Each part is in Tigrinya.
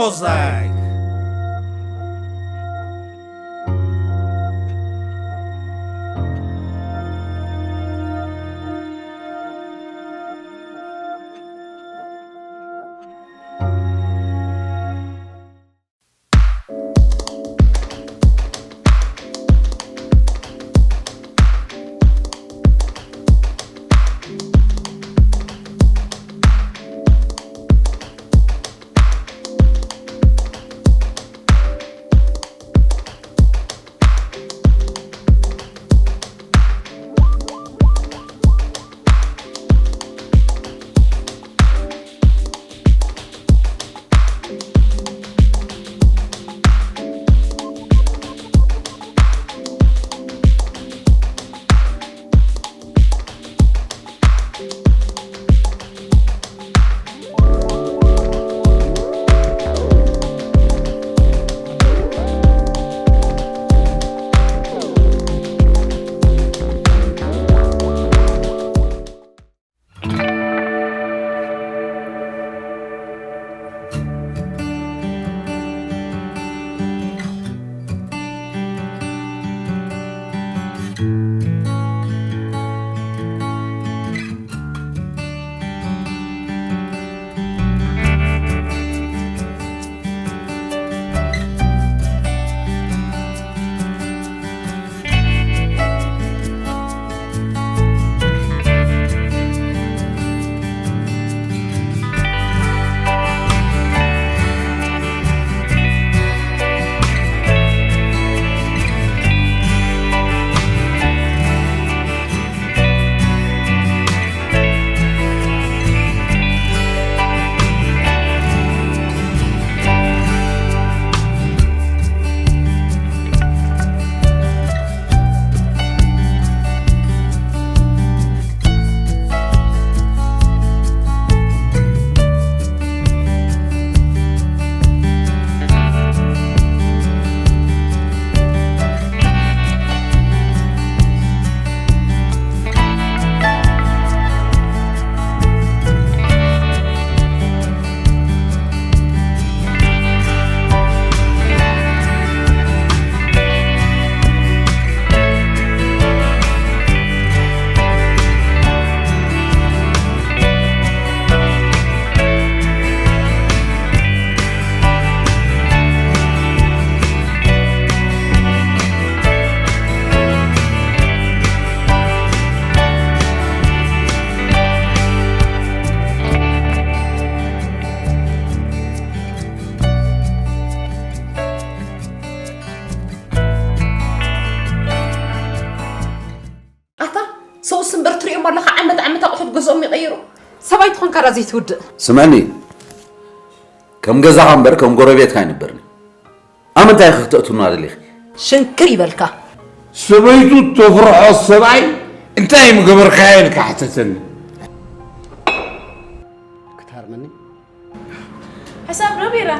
Ozak. ኣታ ሰውስ እምበር ትሪኦም ኣለኻ፣ ዓመት ዓመት ኣቑሑት ገዝኦም ይቐይሩ። ሰብኣይ ትኾንካ ዳ ዘይትውድእ። ስምዕኒ፣ ከም ገዛኻ እምበር ከም ጎረቤትካ ኣይንበርን። ኣብ ምንታይ ኢኺ ክተእትውና ደሊኺ? ሽንክር ይበልካ። ሰበይቱ ተፍርሖ ሰብኣይ እንታይ ምገበርካዮ ኢልካ ሕተተኒ። ክትሃርመኒ? ሕሳብ ዶ ቢራ?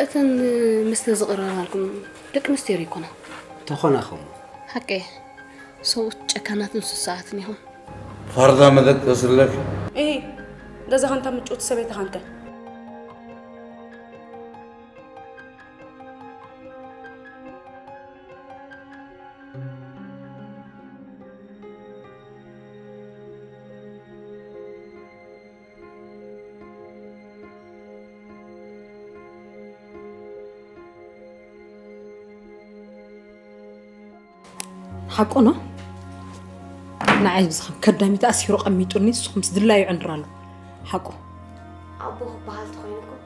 እተን መስተ ዝቕረባልኩም ደቂ ኣንስትዮ ዶ ይኮና? እንተኾና ኸሞ። ሓቀይ። ሰብኡት ጨካናትን ስሱዓትን ኢኹም። ፋርዳ መደቀስለኪ። እሂ፣ ገዛኻ እንታ ምጭውቲ ሰበይትኻ እንተ። ሓቁ ነው። ንዓይ ብዝኸም ከዳሚት ኣሲሩ ቀሚጡኒ፣ ንስኹምስ ድላዩ ይዕንድር ኣሎ። ሓቁ። ኣቦ ክበሃል ተኾይኑኩም፣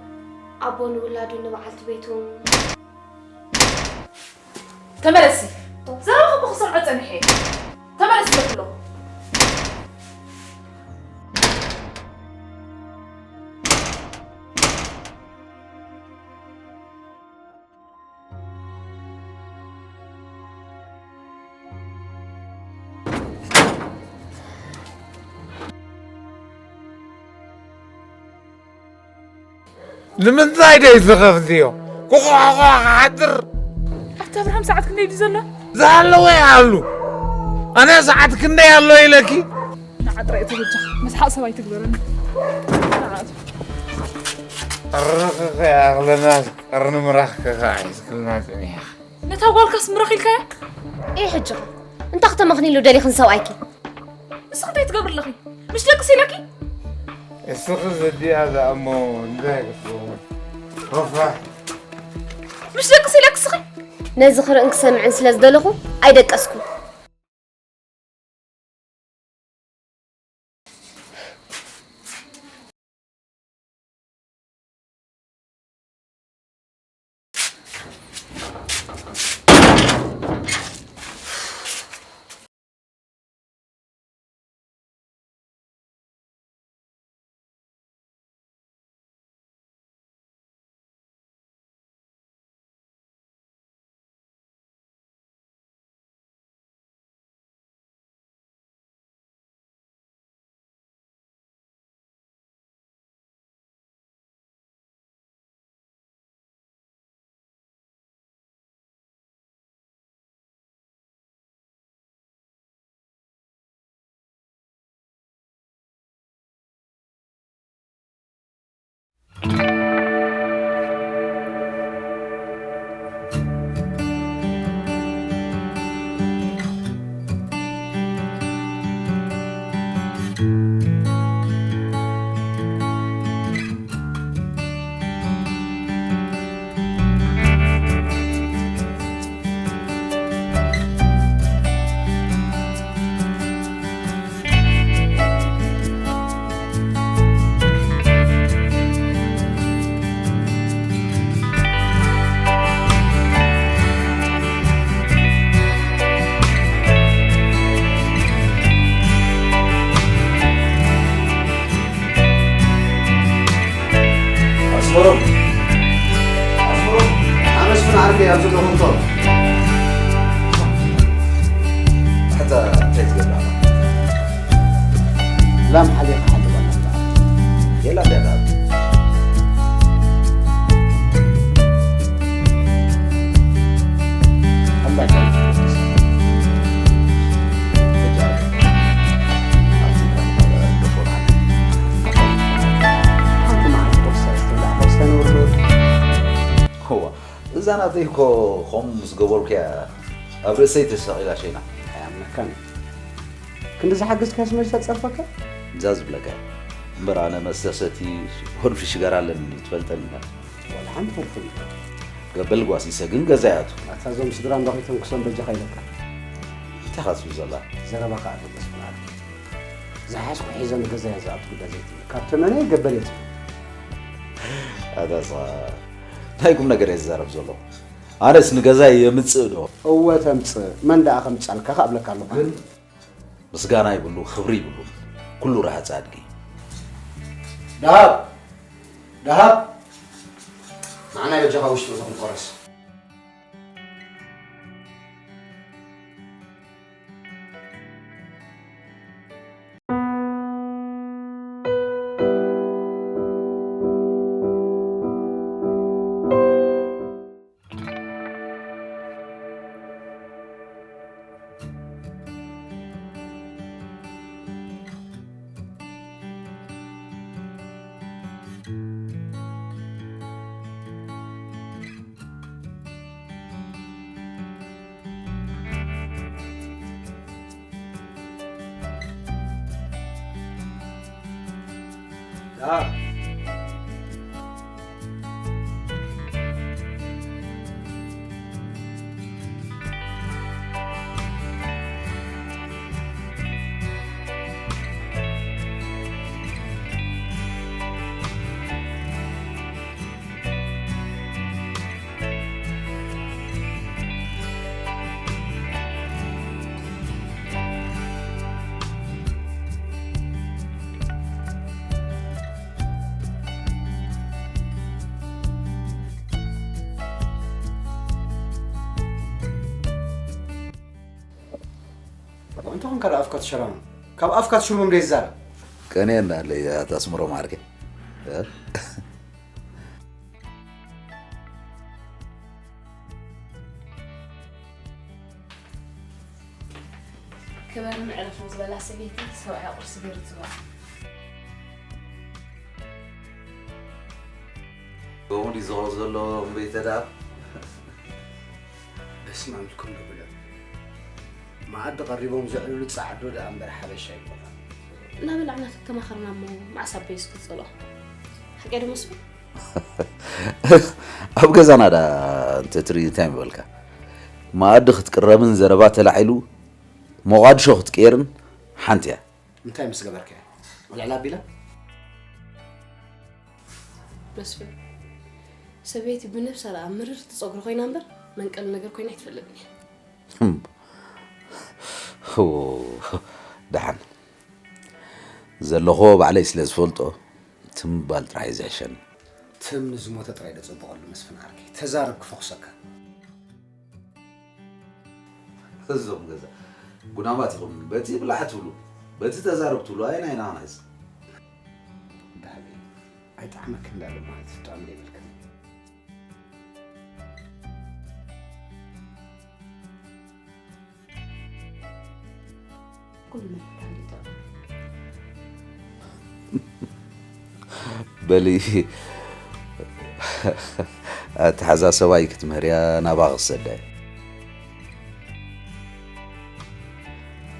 ኣቦ ንውላዱ ንበዓልቲ ቤቱ። ተመለሲ። ዘረባኹም እኮ ክሰምዖ ጸኒሐ እየ። ተመለሲ ኢለኪ ኣለኹ። ንምንታይ ደይ ዝኸፍትዮ? ኩኹ ክሓድር። ኣታ ኣብርሃም፣ ሰዓት ክንደይ ድዩ ዘሎ? ዝሃለወ ይሃሉ። ኣነ ሰዓት ክንደይ ኣሎ ኢለኪ? ዓጥራይ ተበጃ መስሓቕ ሰብ ኣይትግበረኒ። ንዓቱ። ኣረኸኸ ኣኽለና ቀርኒ ምራኽ ከኻ ሒዝክልና ጸኒሕኻ። ነታ ጓልካስ ምራኽ ኢልካያ? እይ ሕጂ እንታ ክተመኽኒሉ ደሊኽን ሰብኣይኪ? ንስኺ እንታይ ትገብሪ ኣለኺ? ምሽ ደቅሲ ኢለኪ? እስኺ ዘዲኣ ደኣ እሞ እንታይ ክትገብሪ? ረፋሕ። ምሽ ደቅሲ ኢለኪ እስኺ? ነዚ ክርእን ክሰምዕን ስለ ዝደለኹ ኣይደቀስኩን። ኣስመሮም፣ ኣስመሮም፣ ኣመስግን ዓርከይ ኣብ ዘለኹም ቶም። ሕታ እንታይ ትገብር ኣላ? ላም ሓሊኻ ሓልባ ናብታ። የላ ቢያታ። ኣላ ቢያታ። ሓንቲ መዓልቲ ቁርሲ ኣይትብላዕ፣ ቁርሲ ኣይንብሉ። እዋ፣ እዛ ናተይ እኮ ከምኡ ምስ ገበርኩያ ኣብ ርእሰይ ተሰቒላ ሸይና። ኣያምነካን። ክንዲ ዝሓገዝካስ መች ተጸርፈካ? እዛ ዝብለካ እምበር ኣነ መስተ ሰቲ ወንፊ ሽጋራ ኣለኒ ትፈልጠኒ ኢኻ። ዋላ ሓንቲ ፍልፍል ኢኻ። ገበል ጓሲሰ ግን ገዛ ያቱ። ኣታ እዞም ስድራ እንዳኺቶም ክሶም በጃኻ ኢለካ። እንታይ ኢኻ ትብል ዘላ? ዘረባኻ ኣገደስ ብላዕሊ። ዝሓዝኩ ሒዘ ንገዛ እየ ዝኣቱ ጉዳይ ዘይትብል። ካብ ተመነ ገበል እየ ትብል። ኣታ ስኻ ናይ ቁም ነገር እየ ዝዛረብ ዘለኹ። ኣነስ ንገዛይ የምጽእ ዶ? እወ ተምጽእ። መን ደኣ ከምጻልካ ከ ኣብለካ ኣለኹ። ግን ምስጋና ይብሉ፣ ክብሪ ይብሉ። ኩሉ ረሃጽ ኣድጊ። ደሃብ! ደሃብ! ንዓናይ በጃኻ ውሽጢ እዞም ቆረስ። እንተ ኾንካ ደኣ ኣፍካ ትሸራሙ። ካብ ኣፍካ ትሽርሙም ደይ ዝዛረብ። ቀንየና ኣለይ ኣታ ኣስምሮም ዓርከይ። እ? ክበርን ዕረፍን ዝበላ ሰበይቲ ሰብኣያ ቁርሲ ገይሩ ዝበላ። ከምኡ ድዩ ዝኸው ዘሎ እምበይተ ደኣ? በስመ ኣብ ኩሉ ብሎ። መኣዲ ቀሪቦም ዘዕልሉ ጻዕዶ ደኣ እምበር ሓበሻ ኣይኮነን። እናበላዕና ተተማኸርና እሞ መዓስ ኣበይ ዝቅጽሎ? ሓቂ ዶ መስፍን? ኣብ ገዛና ደኣ እንተ ትርኢ እንታይ ምበልካ? መኣዲ ክትቅረብን ዘረባ ተላዒሉ ሞቓድሾ ክትቅየርን ሓንቲ እያ። እንታይ ምስ ገበርካያ? ልዕል ኣቢላ? መስፍን፣ ሰበይቲ ብነብሳ ደኣ ምርርቲ ጸጉሪ ኮይና እምበር መንቀሊ ነገር ኮይና ኣይትፈልጥን እያ። ህም። ሆ፣ ደሓን። ዘለኹዎ ባዕለይ ስለ ዝፈልጦ ትም ምባል ጥራይ እዩ ዝሕሸኒ። ትም ንዝሞተ ጥራይ ዶ ጸብቐሉ መስፍን ዓርከይ? ተዛረብ ክፈኹሰካ። እዞም ገዛ ጉናማት ኢኹም። በቲ ብላዕ ትብሉ፣ በቲ ተዛረብ ትብሉ፣ ኣየናይ ናህናይስ? ዳሃቢ፣ ኣይጠዓመክን ዳለ ማለት ጥዑም ዘይብልክን። ኩሉ ነገር እንዲጠቕ። በሊ፣ ኣተሓዛ ሰብኣይ ክትምህርያ ናባ ክሰደ።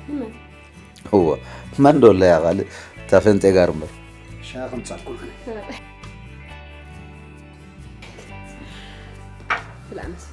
ንመን? እዎ፣ መን ዶ ኣለያ ካልእ? እታ ፈንጤ ጋር እምበር። ሻሂ ከምጻልኩም ኣነ። ብላዕ መስ።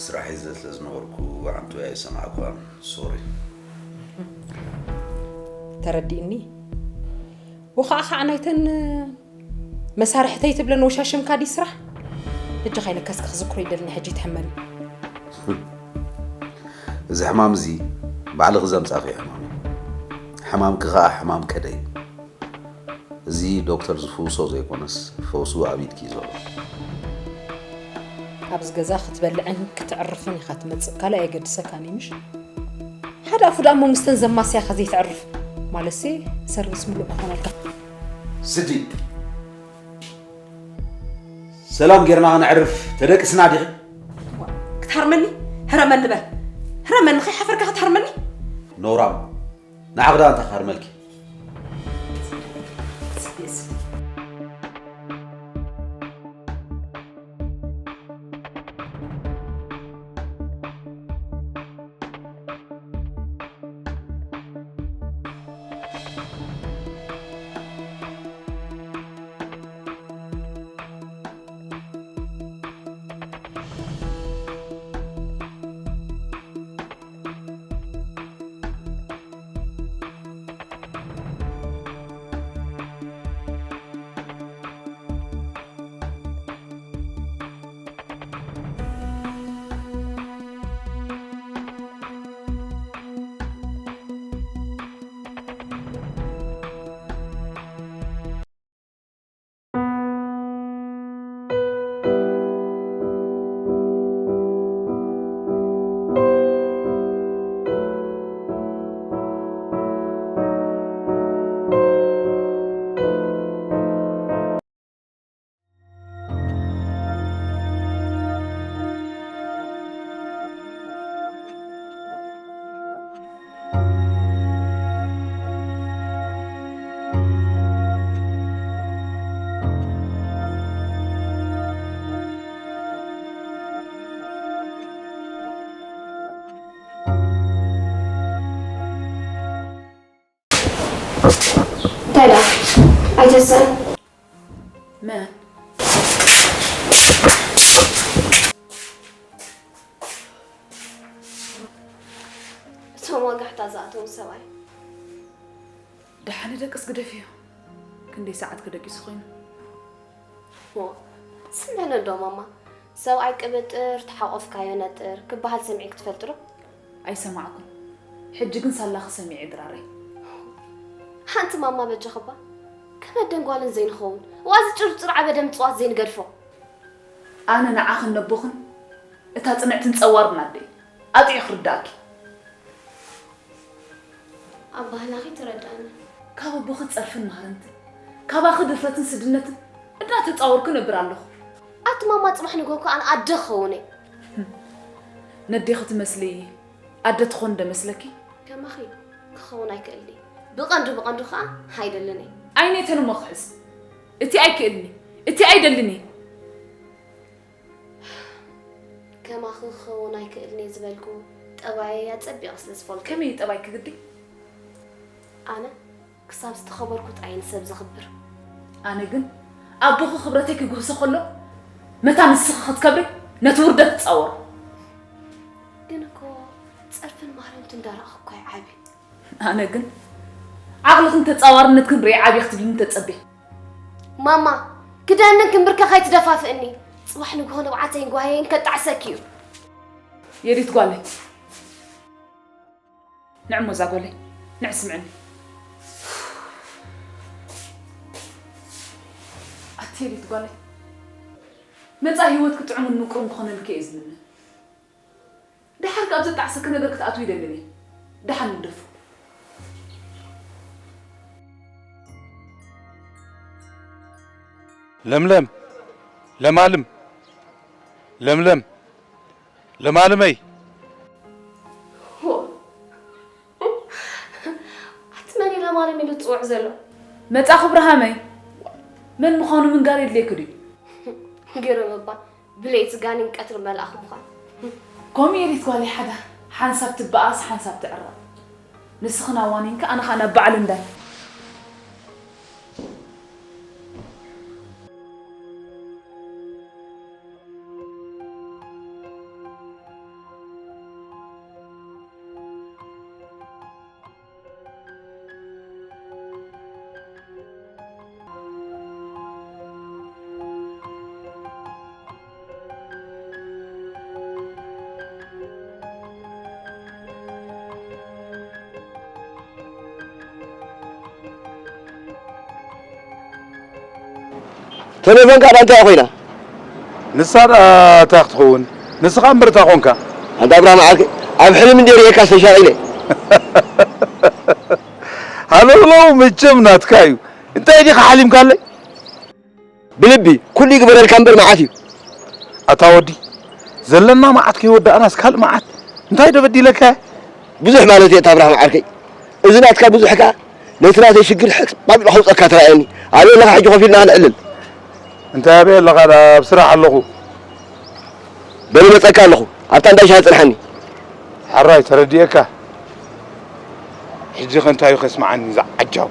ስራሕ ሒዘ ስለ ዝነበርኩ ብዓንቱ ኣይሰማዕኳን። ሶሪ። ተረዲእኒ። ወኻዓ ኻዓ ናይተን መሳርሕተይ ትብለን ወሻሽምካ ድዩ ስራሕ? በጃኻ ኢለካስ ክዝክሮ ይደልኒ ሕጂ ትሕመኒ። እዚ ሕማም እዚ ባዕልኺ ዘምጻእኽዮ ሕማም እዩ። ሕማምኪ ኸኣ ሕማም ከደ እዩ። እዚ ዶክተር ዝፍውሶ ዘይኮነስ ፈውሱ ኣብ ኢድኪ እዩ ዘሎ። ኣብዚ ገዛ ክትበልዕን ክትዕርፍን ኢኻ ትመጽእ፣ ካልእ ኣየገድሰካን እዩ ምሽ? ሓደ ኣፉ ደኣ እሞ ምስተን ዘማስያኻ ዘይተዕርፍ ማለትሲ ሰርቪስ ምሉእ ክኾነልካ። ስዲ፣ ሰላም ጌርና ከነዕርፍ ተደቅስና ዲኺ? ክትሃርመኒ? ህረመኒ በል። ህረመኒ፣ ከይሓፈርካ ክትሃርመኒ? ነውራም፣ ንዓኺ ደኣ እንታይ ክሃርመልኪ? መን? እቶም ወጋሕታ ዝኣተዉ ሰብኣይ። ደሓን ደቅስ ግደፍዮ። ክንደይ ሰዓት ከደቂሱ ኮይኑ? ሞ፣ ስምዕኒ እንዶ ማማ፣ ሰብኣይ ቅብጥር፣ ተሓቆፍካዮ ነጥር ክበሃል ሰሚዕኪ ትፈልጢ ዶ? ኣይሰማዕኩን። ሕጂ ግን ሳላኺ ሰሚዐ ድራረይ። ሓንቲ ማማ በጃኺ እባ፣ ከም ኣደን ጓልን ዘይንኸውን፣ ዋዚ ጭርጭር ዓበደ ምጽዋት ዘይንገድፎ። ኣነ ንዓኽን ነቦኽን እታ ጽንዕትን ጸዋርን ኣደይ ኣጥዕየ ክርድኣኪ። ኣብ ባህላኺ ትረድኣኒ። ካብ ኣቦኺ ጸርፍን ማህረምትን፣ ካባኺ ድፍረትን ስድነትን እናተጻወርኩ እነብር ኣለኹ። ኣቲ ማማ ጽባሕ ንግሆ እኮ ኣነ ኣደ ክኸውን እየ። ነዴኺ ትመስሊ ኣደ ትኾን ዶ መስለኪ? ከማኺ ክኸውን ኣይክእልኒ። ብቐንዱ ብቐንዱ ኸኣ ኣይደልን እየ። ኣይነተን እሞ ክሕዝ። እቲ ኣይክእልኒ፣ እቲ ኣይደልን እየ። ከማኺ ክኸውን ኣይክእልን እየ ዝበልኩ ጠባየይ ኣጸቢቐ ስለ ዝፈልጦ። ከመይ እዩ ጠባይኪ ግዲ? ኣነ ክሳብ ዝተኸበርኩ ጥራይ እየ ንሰብ ዘኽብር። ኣነ ግን ኣቦኺ ክብረተይ ክግህሶ ከሎ መታ ንስኺ ክትከብሪ ነቲ ውርደት ትጻወሮ። ግን እኮ ጸርፍን ማህረምትን እንዳረኣኹ እኮ እየ ዓብየ። ኣነ ግን ዓቕልኽን ተጻዋርነትክን ርእየ ዓብየ ክትብልኒ ተጸብየ። ማማ፣ ክደንን ክምብርከኽ ኣይትደፋፍእኒ። ጽባሕ ንግሆ ንብዓተይን ጓህየይን ከጣዕሰኪ እዩ። የዲት ጓለይ፣ ንዕሞ እዛ ጓለይ፣ ንዕ ስምዕኒ። ኣቲ የዲት ጓለይ፣ መጻኢ ህይወትኪ ጥዑምን ምቁርን ክኾነልኪ እየ ዝምነ። ደሓር ካብ ዘጣዕሰኪ ነገር ክትኣትዊ ይደልን እየ። ደሓን ንደፉ። ለምለም፣ ለማልም፣ ለምለም፣ ለማልመይ። ኣቲ መን እዩ ለማልም ኢሉ ዝጽውዕ ዘሎ? መጻ ክብርሃመይ። መን ምዃኑ ምንጋር የድልየኪ ድዩ? ግርም እባ። ብለይቲ ጋኔን ቀትሪ መልኣኽ ምዃን። ከምኡ የሪት ጓለይ ሓዳር፣ ሓንሳብ ትበኣስ፣ ሓንሳብ ትዕረቕ። ንስኺ ናብ ዋኒንኪ፣ ኣነ ኸኣ ናብ በዓል እንዳይ። ተሌፎንካ ደኣ እንታይ ኮይና? ንሳ ደኣ እንታይ ክትኸውን? ንስኻ እምበር እንታይ ኮንካ? ኣንታ ኣብርሃም ዓርከይ፣ ኣብ ሕልም እንድየ ርእየካ ዝተሻቒለ። ሃለውለው መቸም ናትካ እዩ። እንታይ ዲኻ ሓሊምካለይ? ብልቢ፣ ኩሉ ይግበረልካ እምበር መዓት እዩ። ኣታ ወዲ፣ ዘለና መዓት ከይወዳእናስ ካልእ መዓት እንታይ ዶ በዲለካ? ብዙሕ ማለት እየ፣ ኣታ ኣብርሃም ዓርከይ። እዚ ናትካ ብዙሕ ከኣ ነቲ ናተይ ሽግር ሕጽብ ኣቢሉ ከውጸካ ተራእየኒ። ኣበይ ኣለኻ ሕጂ ኮፍ ኢልና ክንዕልል? እንታይ ኣበይ ኣለኻ? ኣብ ስራሕ ኣለኹ። በል እመጸካ ኣለኹ። ኣብታ እንዳ ሻሂ ጽንሓኒ። ሕራይ ተረዲኤካ። ሕጂ ከ እንታይ እዩ ከስምዓኒ እዚ ዓጃው?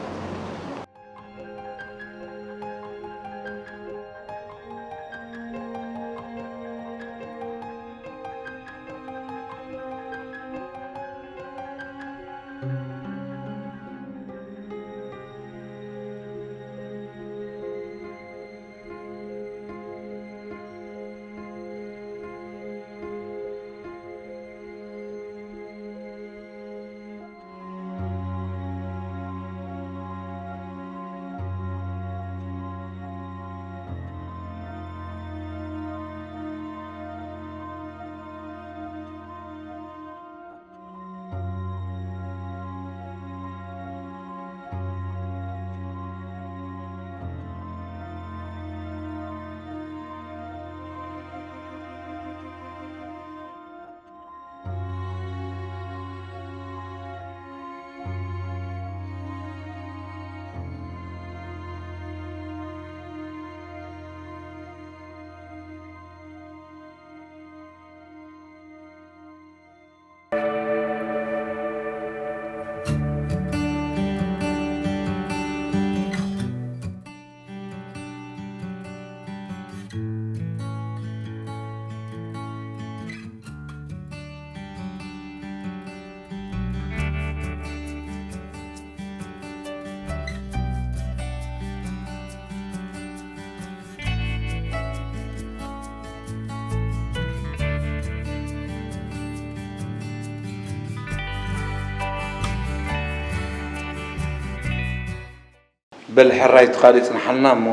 በል ሕራይ እቲ ካልእ ይጽንሓልና እሞ፣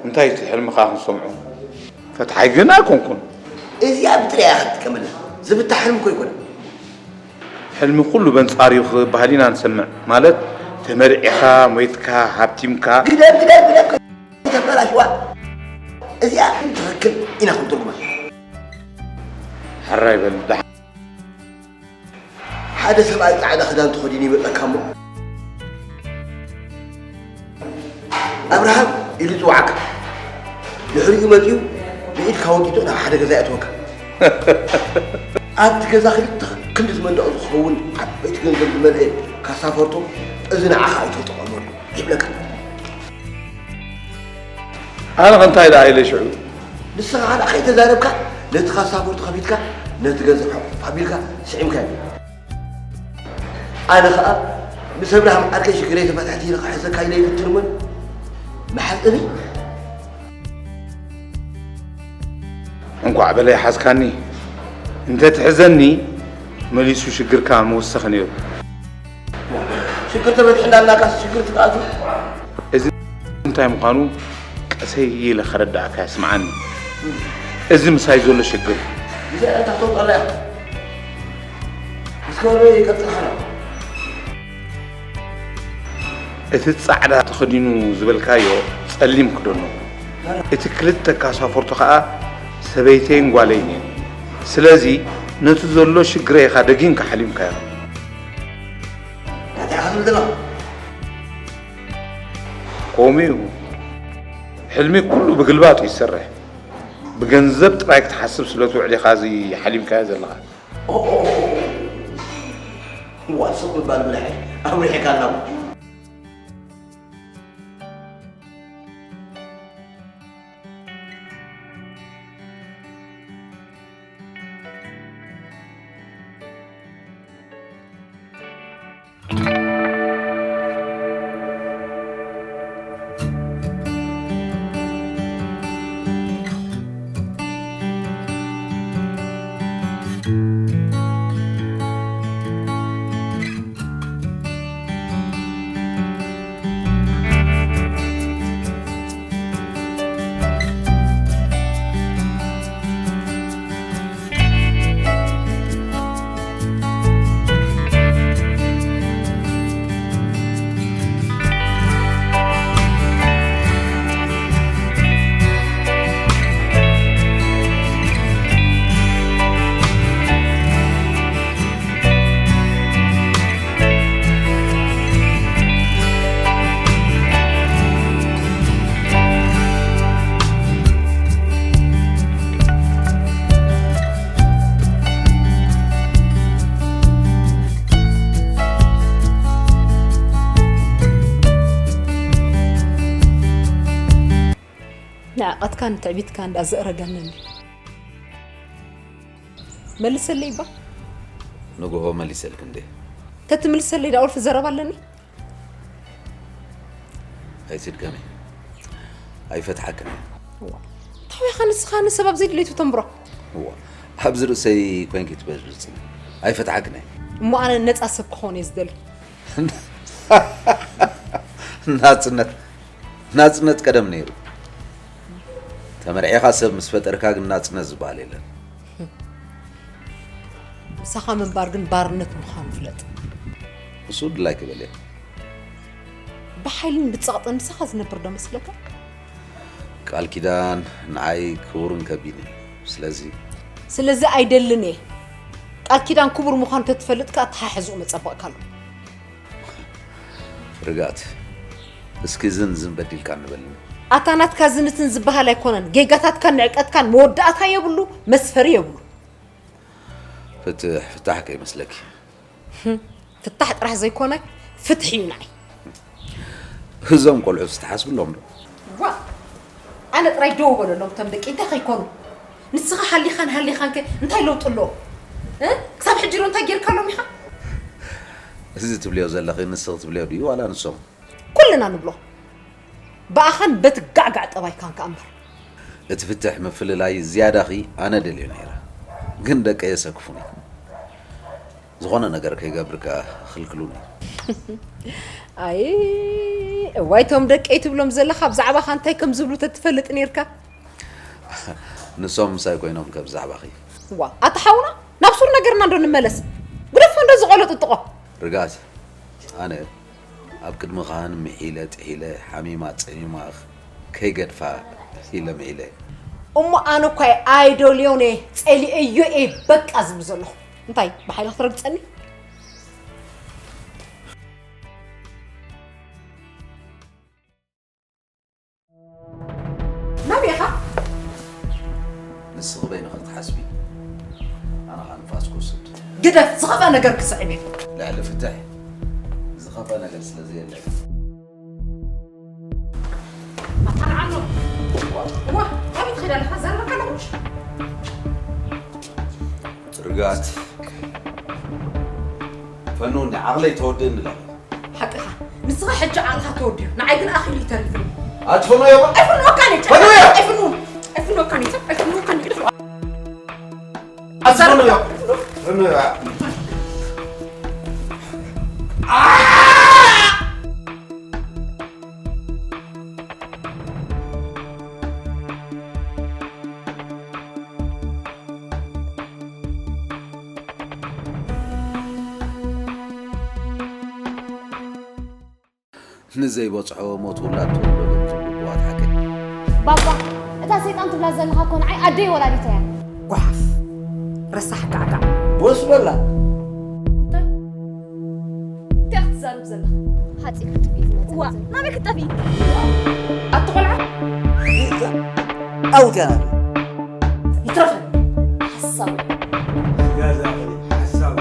እንታይ እቲ ሕልምኻ ክንሰምዖ? ፈትሓይ ግን ኣይኮንኩን። እዚኣ ብጥሪያ ኢኻ ትጥቀመላ። ዝፍታሕ ሕልሚ እኮ ኣይኮነን። ሕልሚ ኩሉ በንጻሩ እዩ ክበሃል ኢና ንሰምዕ። ማለት፣ ተመርዒኻ፣ ሞይትካ፣ ሃብቲምካ። ግደፍ፣ ግደፍ፣ ግደፍ፣ ተበላሽዋ። እዚኣ ግን ትኽክል ኢና ክንትርጉማ። ሕራይ በል፣ ደሓን። ሓደ ሰብኣይ ጻዕዳ ክዳን ተኸዲኑ ይመጸካ እሞ፣ "ኣብርሃም" ኢሉ ይጽውዓካ። ድሕሪኡ መጺኡ ብኢድካ ወጢጡ ናብ ሓደ ገዛ የእትወካ። ኣብቲ ገዛ ክልተ ክንዲ ዝመንደቕ ዝኸውን ዓበይቲ ገንዘብ ዝመልአ ካሳፈርቶ፣ "እዚ ንዓኻ እዩ ተጠቐመሉ" ይብለካ። ኣነ ከ እንታይ ደኣ ኢለ ሽዑ? ንስኻ ኸኣ ከይተዛረብካ፣ ነቲ ካሳፖርት ከፊትካ፣ ነቲ ገንዘብ ሕቑፍ ኣቢልካ ስዒምካዮ። ኣነ ኸኣ ምስ ኣብርሃም ዓርከይ ሽግረይ ተፈታቲነ ክሕዘካ ኢለ ይፍትን እሞ፣ መሓዘኒ። እንኳዕ በለይ ሓዝካኒ። እንተ ትሕዘኒ፣ መሊሱ ሽግርካ ምወሰኸ ነይሩ። ሽግር ተበቲሕና እናካስ ሽግር ትትኣቱ። እዚ እንታይ ምዃኑ ቀሰይ ኢለ ከረድኣካ ስምዓኒ። እዚ ምሳይ ዘሎ ሽግር። እዚ እንታይ ትፈልጦ ኣለያ? እስከ ወረ ይቀጽል ሓራ። እቲ ጻዕዳ ተኸዲኑ ዝበልካዮ ጸሊም ክደኑ። እቲ ክልተ ካሳፎርቶ ኸኣ ሰበይተይን ጓለይን እየን። ስለዚ ነቲ ዘሎ ሽግረይ ኢኻ ደጊምካ ሓሊምካዮ። እንታይ ኢኻ ትብል ዘለኻ? ከምኡ እዩ። ሕልሚ ኩሉ ብግልባጡ ይሰርሕ። ብገንዘብ ጥራይ ክትሓስብ ስለ ትውዕል ኢኻ እዚ ሓሊምካዮ ዘለኻ። ዋ፣ ስቕ ምባል ብልሒ ኣብሪሕካ ኣለኹ። ንዕቐትካን ትዕቢትካን ደኣ ዘእረገንን። መልሰለይ እባ። ንግሆ መሊሰልኪ እንዴ? ተትምልሰለይ ደኣ ወልፊ ዘረባ ኣለኒ? ኣይትድገሚ። ኣይፈትሓክን እየ። እዋ። ታዊኻ ንስኻ ንሰብ ኣብ ዘይድሌቱ ተንብሮ። እዋ። ኣብዚ ርእሰይ ኮይንኪ ትበዝብዝኒ። ኣይፈትሓክን እየ። እሞ ኣነ ነጻ ሰብ ክኾን እየ ዝደሊ። ናጽነት፣ ናጽነት ቀደም ነይሩ። ተመርዒኻ ሰብ ምስ ፈጠርካ ግን ናጽነት ዝበሃል የለን። ምሳኻ ምንባር ግን ባርነት ምዃኑ ፍለጥ። ንሱ ድላይኪ በልዮ። ብሓይልን ብጸቕጥን ምሳኻ ዝነብር ዶ መስለካ? ቃል ኪዳን ንዓይ ክቡርን ከቢድን እዩ። ስለዚ ስለዚ ኣይደልን እየ። ቃል ኪዳን ክቡር ምዃኑ ተትፈልጥ ከኣ ኣተሓሕዝኡ መጸበቕካሉ። ርግኣት፣ እስኪ ዝን ዝን በዲልካ እንበልኒ። ኣታ ናትካ ዝንትን ዝበሃል ኣይኮነን። ጌጋታትካን ንዕቀትካን መወዳእታ የብሉ፣ መስፈሪ የብሉ። ፍትሕ፣ ፍታሕ ከይመስለኪ። ህም፣ ፍታሕ ጥራሕ ዘይኮነ፣ ፍትሒ እዩ ንዓይ። እዞም ቆልዑ ዝተሓስብሎም ዶ? ዋ፣ ኣነ ጥራይ ደው በለሎም፣ እቶም ደቂ እንታይ ከይኮኑ? ንስኻ ሃሊኻን ሃሊኻን ከ እንታይ ለውጢ ኣለዎ? እ? ክሳብ ሕጂ ዶ እንታይ ጌርካሎም ኢኻ? እዚ ትብልዮ ዘለኺ ንስኺ ትብልዮ ድዩ ዋላ ንሶም? ኩልና ንብሎ። ብኣኻን በቲ ጋዕጋዕ ጠባይካን ከኣ እምበር። እቲ ፍትሕ ምፍልላይ ዝያዳኺ ኣነ ደልዮ ነይረ። ግን ደቀይ የሰክፉኒ። ዝኾነ ነገር ከይገብር ከኣ ክልክሉኒ። ኣይ፣ እዋይ፣ እቶም ደቀይ ትብሎም ዘለኻ ብዛዕባኻ እንታይ ከም ዝብሉ ተትፈልጥ ኔርካ። ንሶም ምሳይ ኮይኖም ከ ብዛዕባኺ? ዋ፣ ኣታ ሓውና፣ ናብ ሱር ነገርና እንዶ ንመለስ። ግደፎ እንዶ ዝቖሎ ጥጥቖ። ርግኣት፣ ኣነ ኣብ ቅድሚ ካህን ምሒለ ጥሒለ፣ ሓሚማ ጸሚማ ከይገድፋ ኢለ ምሒለ። እሞ ኣነ እኳ ኣይደልዮን እየ፣ ጸሊኤዮ እየ በቃ ዝብል ዘለኹ። እንታይ ብሓይሊ ክትረግጸኒ? ናበይ ኢኻ? ንስኺ በይንኺ ክትሓስቢ፣ ኣነ ኸኣ ንፋስ ክወስድ። ግደፍ፣ ዝኸፍኣ ነገር ክስዕብ እየ። ልዕሊ ፍትሕ ዝኸፍኣ ነገር ስለ ዘየለ። ኣታ ንዓሎ። እዋ፣ ኣበይ ትኸይድ ኣለኻ? ዘረበካ ኣለኹ ምሽ? ርግኣት። ፈኑ፣ ንዓቕለይ ተወድእኒ ኣለኺ። ሓቅኻ። ንስኻ ሕጂ ዓቕልኻ ተወዲኡ። ንዓይ ግን ኣኺሉ እዩ ተሪፉ። ኣትፈኑ እያ። ኣይፍንወካን እዩ። ፈኑ እያ። ኣይፍንውን። ኣይፍንወካን እዩ። ኣይፍንወካን እዩ። ኣትፈኑ እያ። ፈኑ እያ። ንዘይበጽሖ ሞት ውላድ ትወልዶ ዝብሉ ድዋት ሓቂ። ባባ፣ እታ ሰይጣን ትብላ ዘለኻ እኮ ንዓይ ኣደይ ወላዲተይ እያ። ጓሓፍ። ረሳሕ ጋዕጋዕ። ወስ በላ። እንታይ? እንታይ ክትዛረብ ዘለኻ? ሓፂር ክትጥፊ ዝመፀ ዋ፣ ናበይ ክትጠፊ? ኣቲ ቆልዓ? ኣውት እያ ናበይ? ይትረፈን። ሓሳዊ። ስጋ ዝኣኽል ሓሳዊ።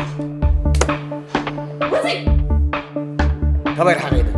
ውፅእ! ካባይ ርሓቕ ኢደይ።